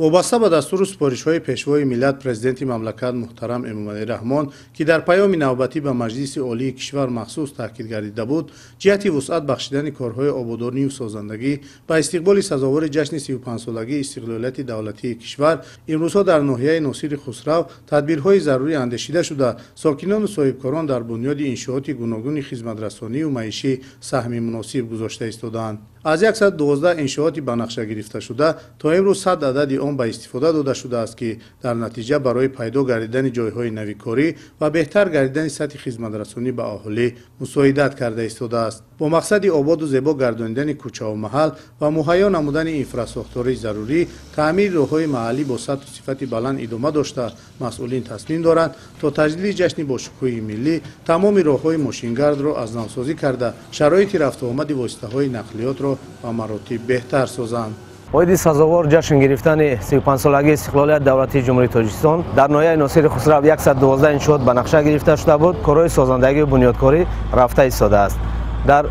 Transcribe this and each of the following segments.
Вобаста ба дастуру супоришҳои Пешвои миллат, Президенти мамлакат муҳтарам Эмомалӣ Раҳмон, ки дар паёми навбатӣ ба Маҷлиси Олии кишвар махсус таъкид гардида буд, ҷиҳати вусъат бахшидани корҳои ободонию созандагӣ ба истиқболи сазовори ҷашни 35-солагии истиқлолияти давлатии кишвар, имрӯзҳо дар ноҳияи Носири Хусрав тадбирҳои зарурӣ андешида шуда, сокинону соҳибкорон дар бунёди иншооти гуногуни хизматрасонию маишӣ саҳми муносиб гузошта истодаанд. Аз 112 иншооти ба нақша гирифташуда то имрӯз 100 адади он ба истифода дода шудааст, ки дар натиҷа барои пайдо гардидани ҷойҳои навикорӣ ва беҳтар гардидани сатҳи хизматрасонӣ ба аҳолӣ мусоидат карда истодааст. Бо мақсади ободу зебо гардонидани кӯчаву маҳал ва муҳайё намудани инфрасохтории зарурӣ, таъмири роҳҳои маҳаллӣ бо сатҳу сифати баланд идома дошта, масъулин тасмим доранд, то таҷлили ҷашни бошукӯҳи миллӣ тамоми роҳҳои мошингардро аз навсозӣ карда, шароити рафтуомади воситаҳои нақлиётро ба маротиб беҳтар созанд. Оиди сазовор ҷашн гирифтани 35-солагии истиқлолияти давлатии Ҷумҳурии Тоҷикистон дар ноҳияи Носири Хусрав 112 иншоот ба нақша гирифта шуда буд. Корҳои созандагию бунёдкорӣ рафта истодааст. Дар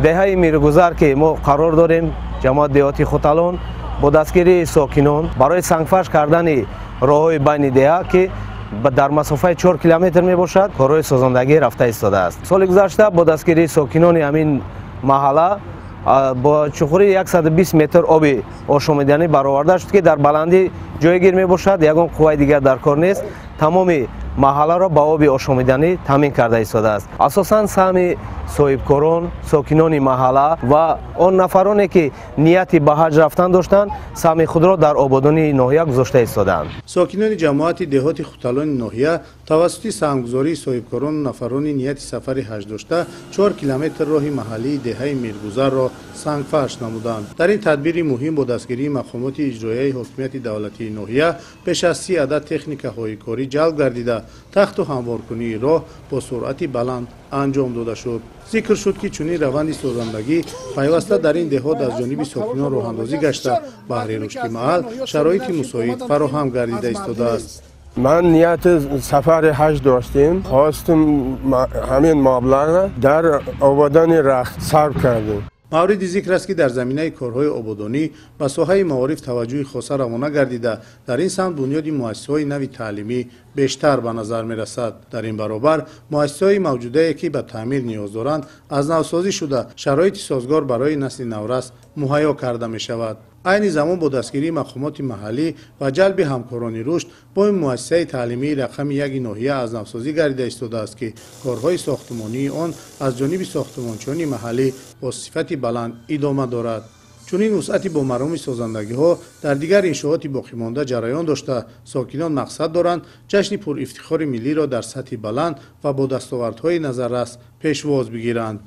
деҳаи Миргузар, ки мо қарор дорем, ҷамоат деҳоти Хуталон, бо дастгирии сокинон барои сангфарш кардани роҳҳои байни деҳа, ки дар масофаи 4 километр мебошад, корҳои созандагӣ рафта истодааст. Соли гузашта бо дастгирии сокинони ҳамин маҳалла бо чуқурии 120 метр оби ошомиданӣ бароварда шуд, ки дар баландӣ ҷойгир мебошад, ягон қувваи дигар дар кор нест. Тамоми маҳалларо ба оби ошомиданӣ таъмин карда истодааст. Асосан саҳми соҳибкорон, сокинони маҳалла ва он нафароне, ки нияти ба ҳаҷ рафтан доштанд, саҳми худро дар ободонии ноҳия гузошта истодаанд. Сокинони ҷамоати деҳоти Хуталони ноҳия тавассути саҳмгузории соҳибкорону нафарони нияти сафари ҳаҷ дошта 4 километр роҳи маҳаллии деҳаи Миргузарро сангфарш намуданд. Дар ин тадбири муҳим бо дастгирии мақомоти иҷроияи ҳокимияти давлатии ноҳия беш аз 30 адад техникаҳои корӣ ҷалб гардида, тахту ҳамворкунии роҳ бо суръати баланд анҷом дода шуд. Зикр шуд, ки чунин раванди созандагӣ пайваста дар ин деҳот аз ҷониби сокинон роҳандозӣ гашта, баҳри рушди маҳал шароити мусоид фароҳам гардида истодааст. Ман нияти сафари ҳаҷ доштем, хостем ҳамин маблағро дар ободони рахт сарф кардем. Мавриди зикр аст, ки дар заминаи корҳои ободонӣ ба соҳаи маориф таваҷҷӯҳи хоса равона гардида, дар ин самт бунёди муассисаҳои нави таълимӣ бештар ба назар мерасад. Дар ин баробар муассисаҳои мавҷудае, ки ба таъмир ниёз доранд, аз навсозӣ шуда, шароити созгор барои насли наврас муҳайё карда мешавад. Айни замон бо дастгирии мақомоти маҳаллӣ ва ҷалби ҳамкорони рушд бо муассисаи таълимии рақами яки ноҳия аз навсозӣ гардида истодааст, ки корҳои сохтмонии он аз ҷониби сохтмончиёни маҳаллӣ бо сифати баланд идома дорад. Чунин вусъати бомароми созандагиҳо дар дигар иншооти боқимонда ҷараён дошта, сокинон мақсад доранд ҷашни пурифтихори миллиро дар сатҳи баланд ва бо дастовардҳои назаррас пешвоз бигиранд.